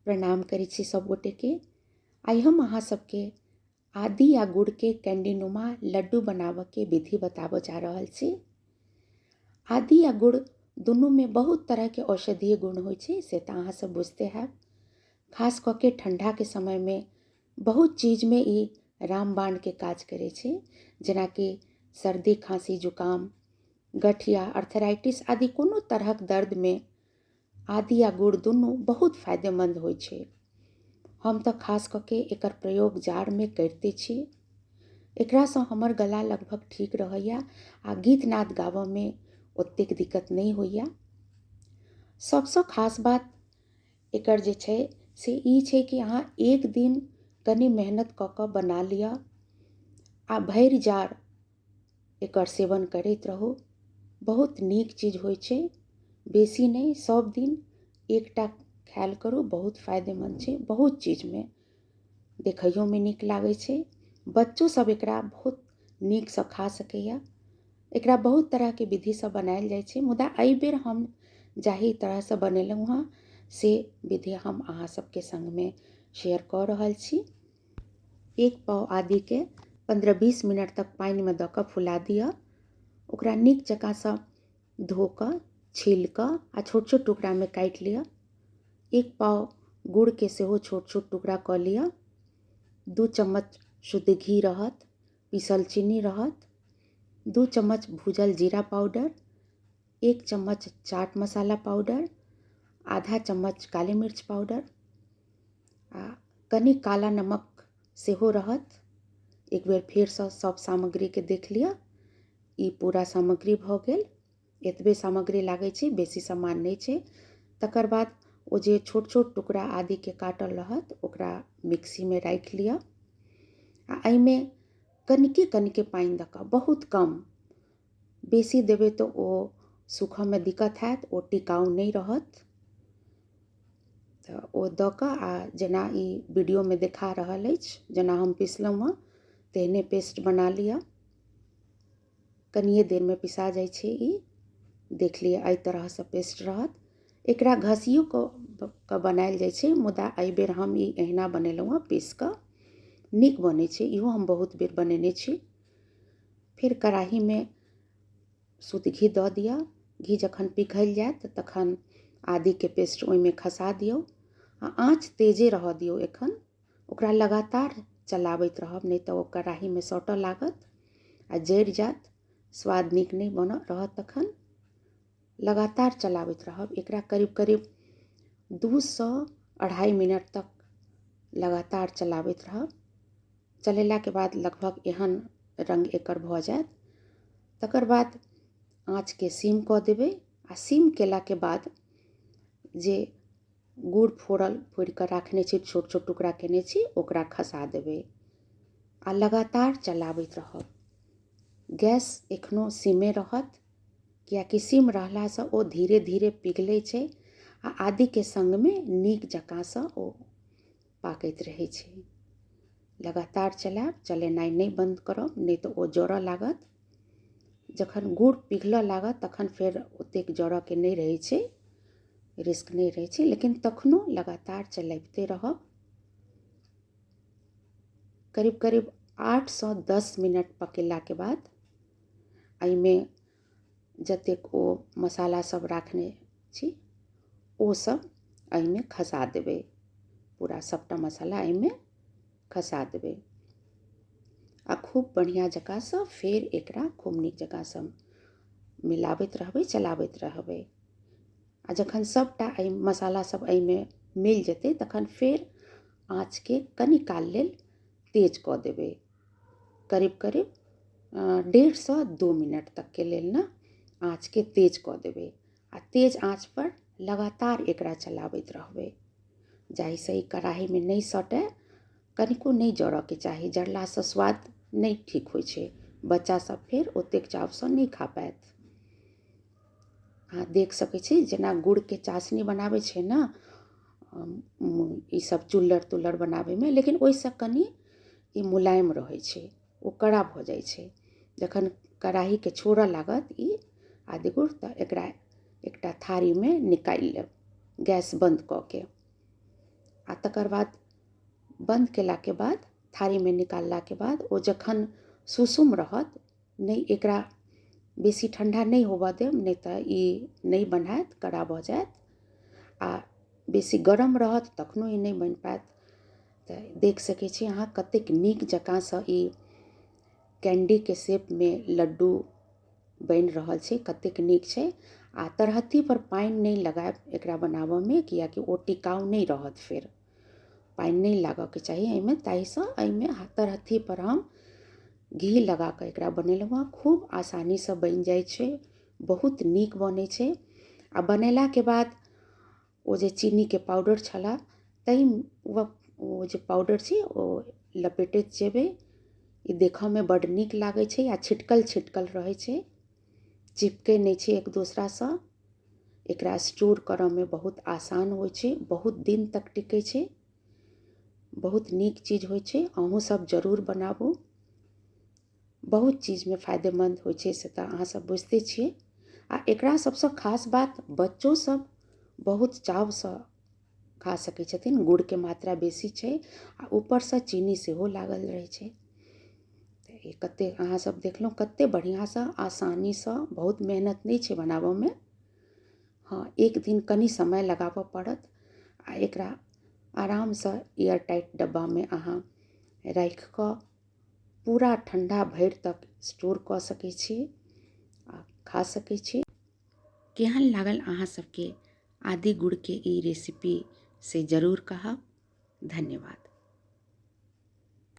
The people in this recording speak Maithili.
प्रणाम करै छी सब गोटेके। आइ हम अहाँ सबके आदि आ गुड़के कैंडीनुमा लड्डू बनाबऽके विधि बताबऽ जा रहल छी। आदि आ गुड़ दुनूमे बहुत तरहके औषधीय गुण होइ छै, से तऽ अहाँ सब बुझिते हैब। खास कऽ के ठण्डाके समयमे बहुत चीजमे ई रामबाणके काज करै छै, जेनाकि सर्दी, खाँसी, जुकाम, गठिया, अर्थराइटिस आदि कोनो तरहक दर्दमे आदि आ गुड़ दुनू बहुत फायदेमंद होइ छै। हम तऽ खास कऽ के एकर प्रयोग जाड़मे करिते छी। एकरासँ हमर गला लगभग ठीक रहैया आ गीतनाद गाबऽमे ओतेक दिक्कत नहि होइया। सबसँ खास बात एकर जे छै से ई छै कि अहाँ एक दिन कनि मेहनत कऽ कऽ बना लिअ आ भरि जाड़ एकर सेवन करैत रहू। बहुत नीक चीज होइ छै। बेसी नहि, सब दिन एकटा खायल करू, बहुत फायदेमंद छै बहुत चीजमे। देखैयोमे नीक लागै छै। बच्चो सब एकरा बहुत नीकसँ खा सकैए। एकरा बहुत तरहके विधिसँ बनायल जाइ छै, मुदा एहिबेर हम जाहि तरहसँ बनेलहुँ हँ से विधि हम अहाँ सबके सङ्गमे शेयर कऽ रहल छी। एक पाव आदीके 15-20 मिनट तक पानिमे दऽ कऽ फुला दिअ। ओकरा नीक जकाँसँ धो कऽ, छील कऽ आ छोट छोट टुकड़ामे काटि लिअ। एक पाव गुड़के सेहो छोट छोट टुकड़ा कऽ लिअ। 2 चम्मच शुद्ध घी रहत, पीसल चीनी रहत, 2 चम्मच भूजल जीरा पाउडर, 1 चम्मच चाट मसाला पाउडर, आधा चम्मच काली मिर्च पाउडर आ कनि काला नमक सेहो रहत। एक बेर फेरसँ सब सामग्रीके देख लिअ। ई पूरा सामग्री भऽ गेल। एतबे सामग्री लागै छै, बेसी सामान नहि छै। तकर बाद ओ जे छोट छोट टुकड़ा आदिके काटल रहत ओकरा मिक्सीमे राखि लिअ आ एहिमे कनिके कनिके पानि दऽ कऽ, बहुत कम, बेसी देबै तऽ ओ सूखऽमे दिक्कत हैत, ओ टिकाउ नहि रहत। तऽ ओ दऽ कऽ आ जेना ई वीडियोमे देखा रहल अछि, जेना हम पिसलहुँ हँ तेहने पेस्ट बना लिअ। कनिए देरमे पिसा जाइ छै ई। देख लिअ, एहि तरहसँ पेस्ट रहत। एकरा घसियो कऽ बनायल जाइ छै, मुदा एहिबेर हम ई एहिना बनेलहुँ हँ पीस कऽ। नीक बनै छै, इहो हम बहुत बेर बनेने छी। फेर कड़ाहीमे शुद्ध घी दऽ दिअ। घी जखन पिघलि जायत तखन आदीके पेस्ट ओहिमे खसा दियौ आ आँच तेजे रहऽ दियौ। एखन ओकरा लगातार चलाबैत रहब, नहि तऽ ओ कड़ाहीमे सटऽ लागत आ जरि जायत, स्वाद नीक नहि बनल रहत। तखन लगातार चलाबैत रहब एकरा। करीब करीब 2 सँ 2.5 मिनट तक लगातार चलाबैत रहब। चलेलाके बाद लगभग एहन रङ्ग एकर भऽ जायत। तकर बाद आँचके सिम कऽ देबै आ सिम केलाके बाद जे गुड़ फोड़ल फोड़ि कऽ राखने छी, छोट छोट टुकड़ा केने छी, ओकरा खसा देबै आ लगातार चलाबैत रहब। गैस एखनो सिमे रहत, कियाकि सिम रहलासँ ओ धीरे धीरे पिघलै छै आ आदिके सङ्गमे नीक जकाँसँ ओ पाकैत रहै छै। लगातार चलायब, चलेनाइ नहि बन्द करब, नहि तऽ ओ जरऽ लागत। जखन गुड़ पिघलऽ लागत तखन फेर ओतेक जरऽके नहि रहै छै, रिस्क नहि रहै छै, लेकिन तखनो लगातार चलाबिते रहब। करीब करीब 8 सँ 10 मिनट पकेलाके बाद एहिमे जतेक ओ मसाला सब राखने छी ओ सब एहिमे खसा देबै। पूरा सबटा मसाला एहिमे खसा देबै आ खूब बढ़िआँ जकाँसँ फेर एकरा खूब नीक जकाँसँ मिलाबैत रहबै, चलाबैत रहबै। आ जखन सबटा एहि मसाला सब एहिमे मिल जेतै तखन फेर आँचके कनि काल लेल तेज कऽ देबै। करीब करीब 1.5 सँ 2 मिनट तकके लेल ने आँचके तेज कऽ देबै आ तेज आँचपर लगातार एकरा चलाबैत रहबै, जाहिसँ ई कड़ाहीमे नहि सटै, कनिको नहि जरऽके चाही। जरलासँ स्वाद नहि ठीक होइ छै, बच्चा सब फेर ओतेक चावसँ नहि खा पायत। अहाँ देख सकै छी जेना गुड़के चाशनी बनाबै छै ने ई सब चुल्लर तुल्लर बनाबैमे, लेकिन ओहिसँ कनि ई मुलायम रहै छै, ओ कड़ा भऽ जाइ छै। जखन कड़ाहीके छोड़ऽ लागत ई आदि गुड़ तऽ एकरा एकटा थारीमे निकालि लेब गैस बन्द कऽ के। आ तकर बाद बन्द केलाके बाद थारीमे निकाललाके बाद ओ जखन सुसुम रहत, नहि एकरा बेसी ठण्डा नहि होबऽ देब, नहि तऽ ई नहि बन्हाएत, कड़ा भऽ जायत। आ बेसी गरम रहत तखनो ई नहि बनि पायत। तऽ देख सकै छी अहाँ कतेक नीक जकाँसँ ई कैंडीके शेपमे लड्डू बनि रहल छै, कतेक नीक छै। आ तरहत्थी पर पानि नहि लगायब एकरा बनाबऽमे, कियाकि ओ टिकाउ नहि रहत। फेर पानि नहि लागऽके चाही एहिमे, ताहिसँ एहिमे तरहत्थी पर हम घी लगा कऽ एकरा बनेलहुँ हँ। खूब आसानीसँ बनि जाइ छै, बहुत नीक बनै छै। आ बनेलाके बाद ओ जे चीनीके पाउडर छलए ताहि ओ जे पाउडर छै ओ लपेटैत जेबै। ई देखऽमे बड्ड नीक लागै छै आ छिटकल छिटकल रहै छै, चिपकै नहि छै एक दोसरासँ। एकरा स्टोर करऽमे बहुत आसान होइ छै, बहुत दिन तक टिकै छै, बहुत नीक चीज होइ छै। अहूँ सब जरूर बनाबू, बहुत चीजमे फायदेमन्द होइ छै, से तऽ अहाँ सब बुझिते छियै। आ एकरा सबसँ खास बात, बच्चो सब बहुत चावसँ खा सकै छथिन। गुड़के मात्रा बेसी छै आ ऊपरसँ चीनी सेहो लागल रहै छै। तऽ ई कतेक अहाँ सब देखलहुँ कतेक बढ़िआँसँ आसानीसँ, बहुत मेहनत नहि छै बनाबऽमे। हँ, एक दिन कनि समय लगाबऽ पड़त आ एकरा आरामसँ एयर टाइट डब्बामे अहाँ राखि कऽ पूरा ठण्डा भरि तक स्टोर कऽ सकै छी आ खा सकै छी। केहन लागल अहाँ सबके आदि गुड़के ई रेसिपी से जरूर कहब। धन्यवाद।